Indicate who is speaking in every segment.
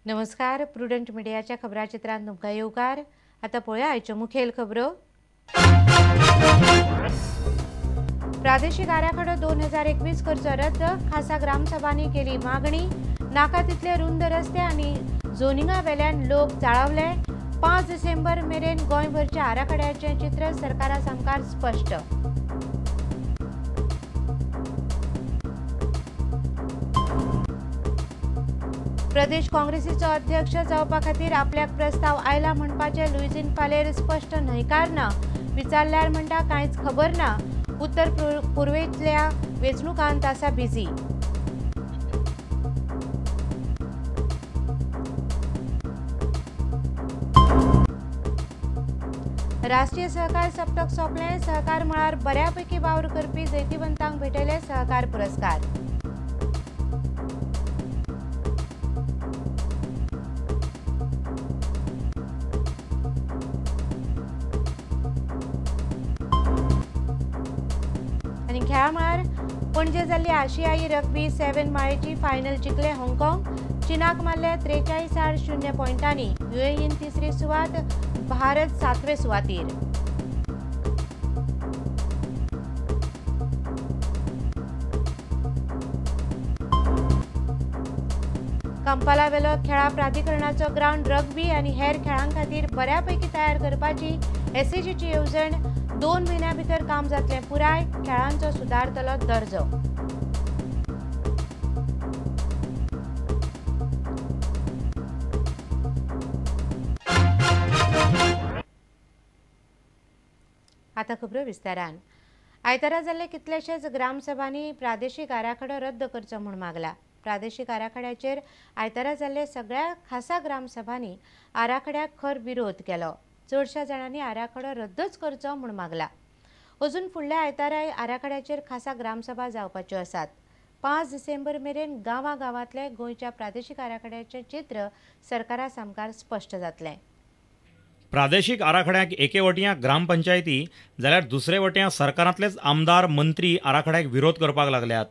Speaker 1: नमस्कार, प्रुडंट मीडियाच्या खबराचित्रांत तुमकां येवकार. आतां पळोवया आयच्यो मुखेल खबरो. प्रादेशिक आराखडो 2021 करचो रद्द, खासा ग्रामसभांनी केली मागणी. नाका तितले रुंद रस्ते आनी झोनिंगा वेल्यान लोक चाळवले. 5 डिसेंबर मेरेन गोंयभरच्या आराखड्याचें चित्र सरकारा सामकार स्पश्ट. प्रदेश काँग्रेसीचो अध्यक्ष जावपा खातीर आपल्याक प्रस्ताव आयला म्हणपाचें लुईझिन फालेर स्पश्ट न्हयकार ना. विचारल्यार म्हणटा कांयच खबर ना. उत्तर पुर्वेंतल्या वेंचणुकांत आसा बिझी. राष्ट्रीय सहकार सप्तक सोंपलें. सहकार मळार बऱ्यापैकी वावर करपी जैतिवंतांक भेटयले सहकार पुरस्कार. खेळा मळार पणजे जाल्ली आशियाई रग्बी 7 माळेची फायनल जिखले हाँगकाँग. चीनाक मारले 43-0 पॉयंटांनी. युएईन तिसरी सुवात, भारत 7वे सुवातीर. कंपालावेलो खेळा प्राधिकरणाचो ग्रावंड रग्बी आनी हेर खेळां खातीर बऱ्यापैकी तयार करपाची एसएजीची येवजण. 2 म्हयन्यां भितर काम जातलें पुराय. खेळांचो सुदारतलो दर्जो. आतां खबरो विस्तारान. आयतारा जाल्ले कितलेशेच ग्रामसभांनी प्रादेशीक आराखडो रद्द करचो म्हूण मागला. प्रादेशीक आराखड्याचेर आयतारा जाल्ले सगळ्या खासा ग्रामसभांनी आराखड्याक खर विरोध केलो. चडशा जाणांनी आराखडो रद्दच करचो म्हूण मागला. अजून फुडल्या आयताराय आराखड्याचेर खासा ग्रामसभा जावपाच्यो आसात. 5 डिसेंबर मेरेन गांवां-गांवांतले गोंयच्या प्रादेशीक आराखड्याचें चित्र सरकारा सामकार स्पश्ट जातलें.
Speaker 2: प्रादेशीक आराखड्याक एके वटयां ग्रामपंचायती जाल्यार दुसरे वटयां सरकारांतलेच आमदार मंत्री आराखड्याक विरोध करपाक लागल्यात.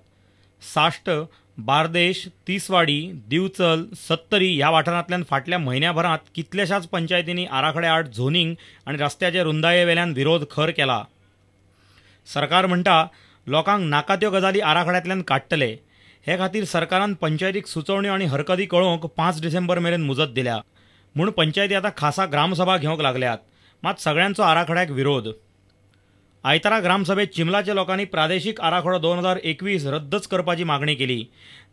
Speaker 2: साश्ट, बार्देश, तिसवाडी, दिवचल, सत्तरी ह्या वाठारांतल्यान फाटल्या म्हयन्याभरांत कितल्याशाच पंचायतींनी आराखड्या आड झोनींग आनी रस्त्याचे रुंदाये वेल्यान विरोध खर केला. सरकार म्हणटा लोकांक नाका त्यो गजाली आराखड्यांतल्यान काडटले. हे खातीर सरकारान पंचायतीक सुचोवण्यो आनी हरकती कळोवंक 5 डिसेंबर मेरेन मुजत दिल्या. म्हूण पंचायती आतां खासा ग्रामसभा घेवंक लागल्यात. मात सगळ्यांचो आराखड्याक विरोध. आयतारा ग्रामसभेत चिमलाच्या लोकांनी प्रादेशीक आराखडो 2021 रद्दच करपाची मागणी केली.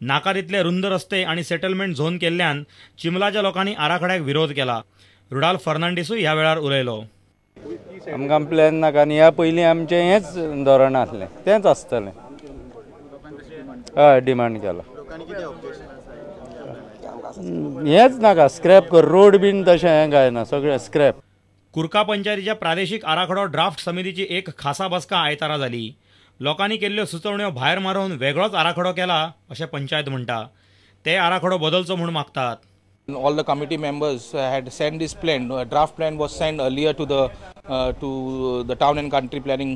Speaker 2: नाका तितले रुंद रस्ते आनी सेटलमेंट झोन केल्ल्यान चिमलाच्या लोकांनी आराखड्याक विरोध केला. रुडाल फर्नांडीसूय ह्या वेळार उलयलो.
Speaker 3: आमकां प्लॅन नाका आनी ह्या पयलीं आमचें हेंच धोरण आसलें, तेंच आसतलें. हय, डिमांड केला. हेंच नाका, स्क्रॅप कर रोड बीन तशें हें कांय ना, सगळें स्क्रॅप.
Speaker 2: कुर्का पंचायतीच्या प्रादेशीक आराखडो ड्राफ्ट समितीची एक खासा बसका आयतारा जाली. लोकांनी केल्ल्यो सुचोवण्यो भायर मारून वेगळोच आराखडो केला अशें पंचायत म्हणटा. ते आराखडो बदलचो म्हूण मागतात.
Speaker 4: All the committee members had sent this plan. A draft plan was sent earlier to the town and country planning,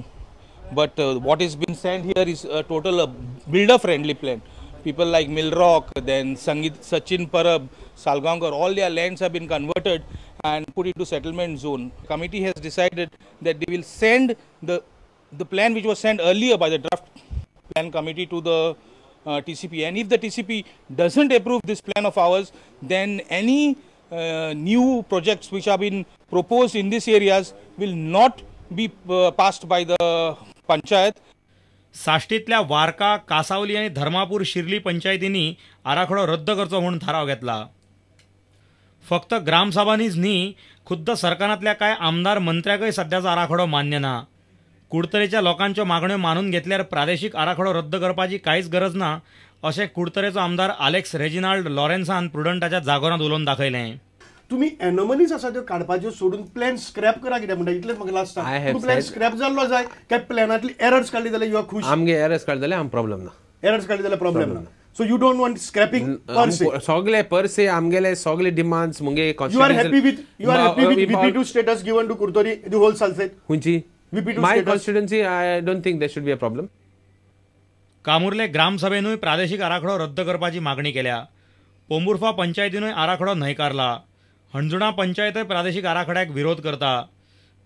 Speaker 4: but what is been sent here is a total builder friendly plan. People like Milrock, then Sangit, Sachin Parab, Salgaonkar, all their lands have been converted and put into settlement zone. Committee has decided that they will send the plan which was sent earlier by the draft plan committee to the TCP, and if the TCP doesn't approve this plan of ours, then any new projects which have been proposed in these areas will not be passed by the panchayat.
Speaker 2: साश्टीतल्या Varca, Cansaulim आनी धर्मापूर शिर्ली पंचायतींनी आराखडो रद्द करचो म्हूण थाराव घेतला. फक्त ग्रामसभांनीच न्ही, खुद्द सरकारांतल्या कांय आमदार मंत्र्याकय सद्याचो आराखडो मान्य ना. कुडतरेच्या लोकांच्यो मागण्यो मानून घेतल्यार प्रादेशीक आराखडो रद्द करपाची कांयच गरज ना अशें कुडतरेचो आमदार आलेक्स रेजिनाल्ड लॉरेन्सान प्रुडंटाच्या जागोरांत उलोवन दाखयलें.
Speaker 5: तुम्ही एनोमलीज आसा त्यो काडपाच्यो सोडून प्लॅन स्क्रॅप करा. कित्याक म्हणटा इतलेंच म्हाका लास्ट सांग, प्लॅन स्क्रॅप जाल्लो जाय काय प्लॅनांतली एरर्स काडली जाल्यार you are खुश?
Speaker 6: आमगे एरर्स काडले जाल्यार आम प्रॉब्लम ना,
Speaker 5: एरर्स काडली जाल्यार प्रॉब्लम ना. So you don't want scrapping per se?
Speaker 6: सगळे पर से आमगेले सगळे डिमांड्स मुगे.
Speaker 5: You are happy with, you are happy with VP2 status given to Curtorim, the whole Salcete?
Speaker 6: खंयची
Speaker 5: VP2
Speaker 6: my
Speaker 5: status?
Speaker 6: Constituency I don't think there should be a problem.
Speaker 2: Camurlim ग्रामसभेनूय प्रादेशीक आराखडो रद्द करपाची मागणी केल्या. पोंबुर्फा पंचायतीनूय आराखडो न्हयकारला. हणजुणा पंचायतय प्रादेशीक आराखड्याक विरोध करता.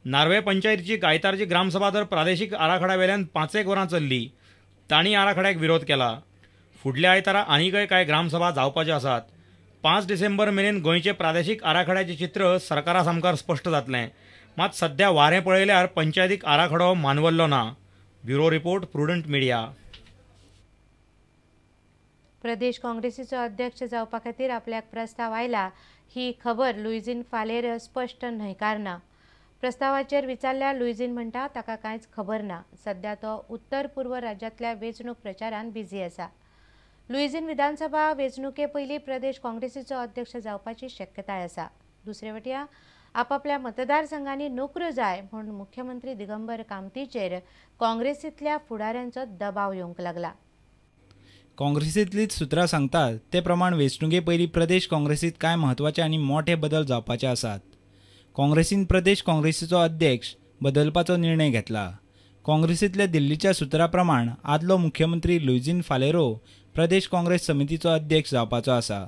Speaker 2: नार्वे पंचायतीची आयतारची ग्रामसभा तर प्रादेशीक आराखड्या वेल्यान 5-1 वरां चल्ली. तांणी आराखड्याक विरोध केला. फुडल्या आयतारा आनीकय कांय ग्रामसभा जावपाच्यो आसात. 5 डिसेंबर मेरेन गोंयचे प्रादेशीक आराखड्याचें चित्र सरकारा सामकार स्पश्ट जातलें. मात सद्या वारें पळयल्यार पंचायतीक आराखडो मानवल्लो ना. Bureau report, Prudent Media.
Speaker 1: Pradesh काँग्रेसीचो अध्यक्ष जावपा खातीर आपल्याक प्रस्ताव आयला ही खबर लुईझीन फालेर स्पश्ट न्हयकारना. प्रस्तावाचेर विचारल्यार लुईझीन म्हणटा ताका कांयच खबर ना. सद्या तो उत्तर पूर्व राज्यांतल्या वेंचणूक प्रचारान बिझी आसा. लुईझीन विधानसभा वेंचणुके पयलीं प्रदेश काँग्रेसीचो अध्यक्ष जावपाची शक्यताय आसा. दुसरे वटयां आपापल्या मतदारसंघांनी नोकऱ्यो जाय म्हूण मुख्यमंत्री दिगंबर कामतीचेर काँग्रेसींतल्या फुडाऱ्यांचो दबाव येवंक लागला.
Speaker 7: काँग्रेसींतलीच सुत्रां सांगतात ते प्रमाण वेंचणुके पयलीं प्रदेश काँग्रेसींत कांय म्हत्वाचे आनी मोठे बदल जावपाचे आसात. काँग्रेसीन प्रदेश काँग्रेसीचो अध्यक्ष बदलपाचो निर्णय घेतला. काँग्रेसींतल्या दिल्लीच्या सुत्रा प्रमाण आदलो मुख्यमंत्री लुईझीन फालेरो प्रदेश काँग्रेस समितीचो अध्यक्ष जावपाचो आसा.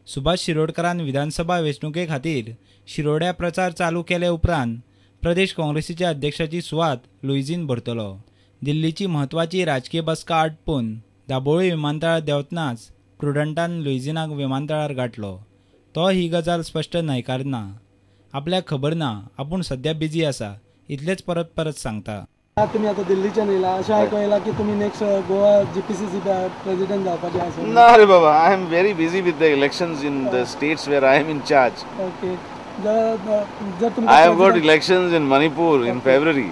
Speaker 7: सुभाष शिरोडकरान विधानसभा वेंचणुके खातीर शिरोड्या प्रचार चालू केले उपरांत प्रदेश काँग्रेसीच्या अध्यक्षाची सुवात लुईझीन भरतलो. दिल्लीची म्हत्वाची राजकीय बसका आटपून दाबोळी विमानतळार देंवतनाच प्रुडंटान लुईझिनाक विमानतळार गाठलो. तो ही गजाल स्पश्ट न्हयकारना. आपल्याक खबर ना, आपूण सद्या बिझी आसा इतलेंच परत परत सांगता.
Speaker 8: तुमी आतां दिल्लीच्यान येयला अशें आयकूंक येयलां की तुमी नेक्स्ट गोवा GPCC president जावपाचे आसा.
Speaker 9: ना रे बाबा, I am very busy with the elections in the states where I am in charge.
Speaker 8: Okay, जर तुमकां
Speaker 9: I have got elections in Manipur in February.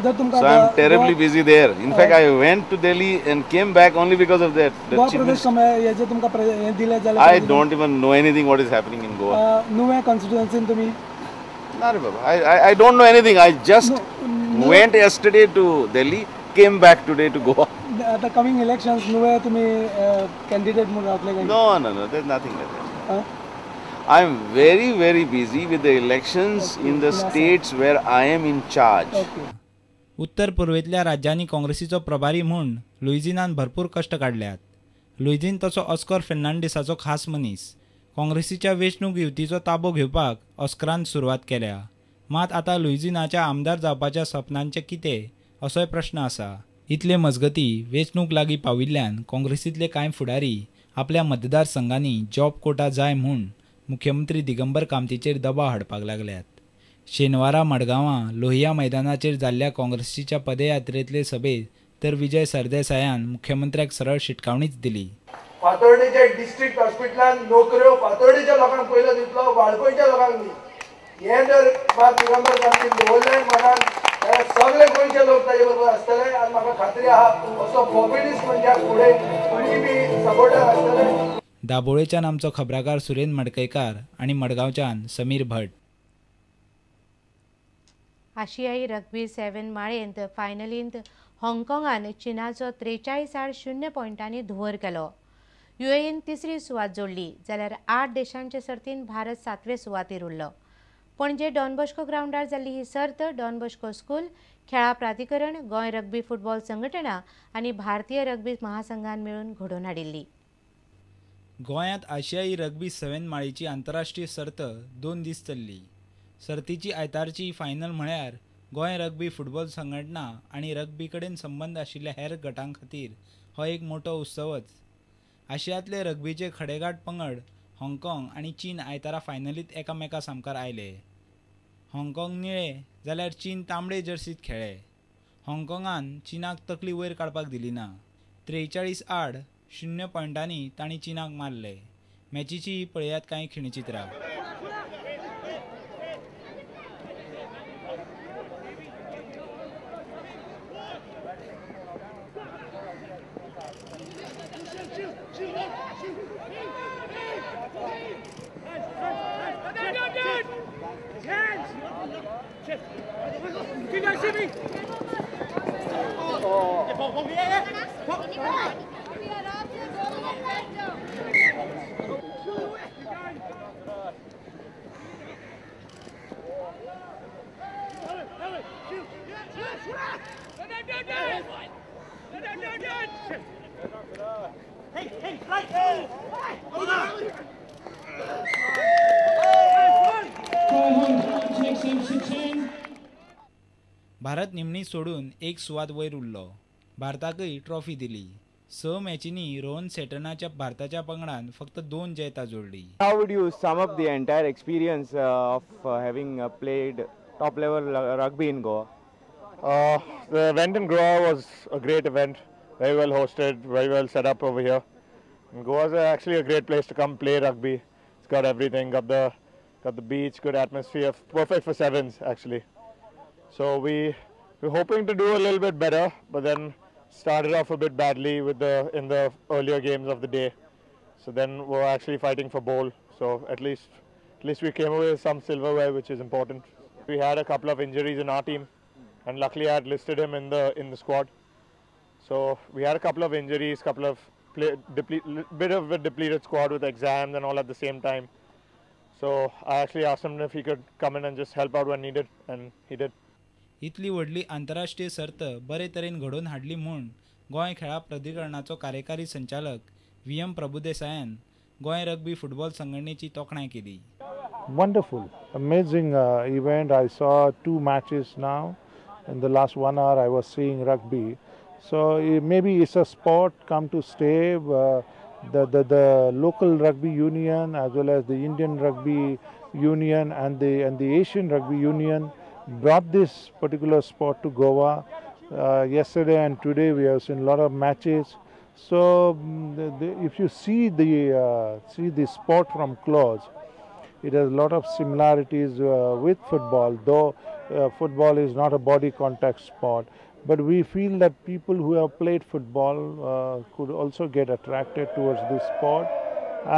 Speaker 8: जर तुमकां
Speaker 9: So I am terribly busy there. In fact, I went to Delhi and came back only because of that.
Speaker 8: Goa Pradesh हेजे तुमकां हें दिलें जाल्यार
Speaker 9: I don't even know anything what is happening in Goa.
Speaker 8: नुवें कॉन्स्टिट्युएन्सीन तुमी?
Speaker 9: ना रे बाबा, I don't know anything. I just went yesterday to Delhi, came back today to Goa.
Speaker 8: आता coming elections नुवें तुमी candidate म्हणून रावतले काय?
Speaker 9: No, no, no, there's nothing like that. I am very, very busy with the elections in the states where I am in charge.
Speaker 8: Okay.
Speaker 7: उत्तर पूर्वेंतल्या राज्यांनी काँग्रेसीचो प्रभारी म्हूण लुईझिनान भरपूर कश्ट काडल्यात. लुईझिन तसो ऑस्कर फेर्नांडीसाचो खास मनीस. काँग्रेसीच्या वेंचणूक युतीचो ताबो घेवपाक ऑस्करान सुरवात केल्या. मात आतां लुईझिनाच्या आमदार जावपाच्या सपनांचें कितें असोय प्रश्न आसा. इतले मजगती वेंचणूक लागीं पाविल्ल्यान काँग्रेसींतले कांय फुडारी आपल्या मतदारसंघांनी जॉब कोटा जाय म्हूण मुख्यमंत्री दिगंबर कामतीचेर दबाव हाडपाक लागल्यात. शेनवारा मडगांवां लोहिया मैदानाचेर जाल्ल्या काँग्रेसीच्या पदयात्रेंतले सभेत तर विजय सरदेसायान मुख्यमंत्र्याक सरळ शिटकावणीच दिली.
Speaker 10: फातोर्डेच्या डिस्ट्रिक्ट हॉस्पिटलान नोकऱ्यो फातोर्डेच्या लोकांक पयलो दितलो, वाळपयच्या लोकांक न्ही. हें जर मात दिगंबर कामतीन दवरलें मनान जाल्यार सगळे गोंयचे लोक ताजे बरोबर आसतले आनी म्हाका खात्री आहा असो पॉप्युलिस्ट मनशाक फुडें कोणूय बी सपोर्टर आसतले.
Speaker 7: दाबोळेच्यान आमचो खबराकार सुरेन मडकयकार आनी मडगांवच्यान समीर भट.
Speaker 1: आशियाई रग्बी 7 माळेंत फायनलींत हाँगकाँगान चीनाचो 43-0 पॉयंटांनी धुंवर केलो. युएईन तिसरी सुवात जोडली जाल्यार 8 देशांचे सर्तीन भारत 7वे सुवातेर उरलो. पणजे डॉन बॉस्को ग्रावंडार जाल्ली ही सर्त डॉन बॉस्को स्कूल, खेळां प्राधिकरण, गोंय रग्बी फुटबॉल संघटना आनी भारतीय रग्बी महासंघान मेळून घडोवन हाडिल्ली.
Speaker 7: गोंयांत आशियाई रग्बी 7 माळेची आंतरराष्ट्रीय सर्त 2 दीस चल्ली. सर्तीची आयतारची फायनल म्हळ्यार गोंय रग्बी फुटबॉल संघटना आनी रग्बी कडेन संबंद आशिल्ल्या हेर गटां खातीर हो एक मोटो उत्सवच. आशियांतले रग्बीचे खडेगांठ पंगड हाँगकाँग आनी चीन आयतारा फायनलींत एकामेका सामकार आयले. हाँगकाँग निळे जाल्यार चीन तांबडे जर्सींत खेळ्ळे. हाँगकाँगान चीनाक तकली वयर काडपाक दिली ना. 43-0 पॉयंटांनी तांणी चीनाक मारले. मॅचीची पळयात कांय खिणचित्रां. भारत निमणी सोडून एक सुवात वयर उरलो. भारताकय ट्रॉफी दिली. 6 मॅचींनी रोहन सेटनाच्या भारताच्या पंगडान फक्त 2 जैतां जोडली.
Speaker 11: How would you sum up the entire experience of having played top level rugby in Goa?
Speaker 12: The event in Goa was a great event, very well hosted, very well set up over here. And Goa is actually a great place to come play rugby. It's got everything, got the beach, good atmosphere, perfect for sevens actually. So we're hoping to do a little bit better, but then started off a bit badly with in the earlier games of the day. So then we're actually fighting for bowl. So at least we came away with some silverware, which is important. We had a couple of injuries in our team, and luckily I had listed him in the squad. So we had a couple of injuries, bit of a depleted squad with exams and all at the same time. So I actually asked him if he could come in and just help out when needed, and he did.
Speaker 7: इतली व्हडली आंतरराष्ट्रीय सर्त बरे तरेन घडोवन हाडली म्हूण गोंय खेळां प्राधिकरणाचो कार्यकारी संचालक व्ही एम प्रभुदेसायान गोंय रग्बी फुटबॉल संघटनेची तोखणाय केली.
Speaker 13: Wonderful, amazing event. I saw 2 matches now. In the last 1 hour I was seeing rugby. So maybe it's a sport come to stay. The local rugby union as well as the Indian Rugby Union and the Asian Rugby Union brought this particular sport to Goa. Yesterday and today we have seen a lot of matches. So if you see the sport from close, it has a lot of similarities with football, though football is not a body contact sport. But we feel that people who have played football could also get attracted towards this sport,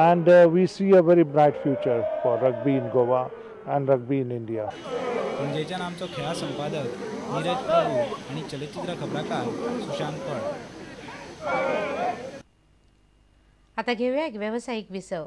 Speaker 13: and we see a very bright future for rugby in Goa and rugby in India.
Speaker 7: पणजेच्यान आमचो खेळा संपादक नीरज प्रभू आनी चलचित्र खबराकार सुशांत फळ.
Speaker 1: आता घेऊया एक व्यावसायिक विसव.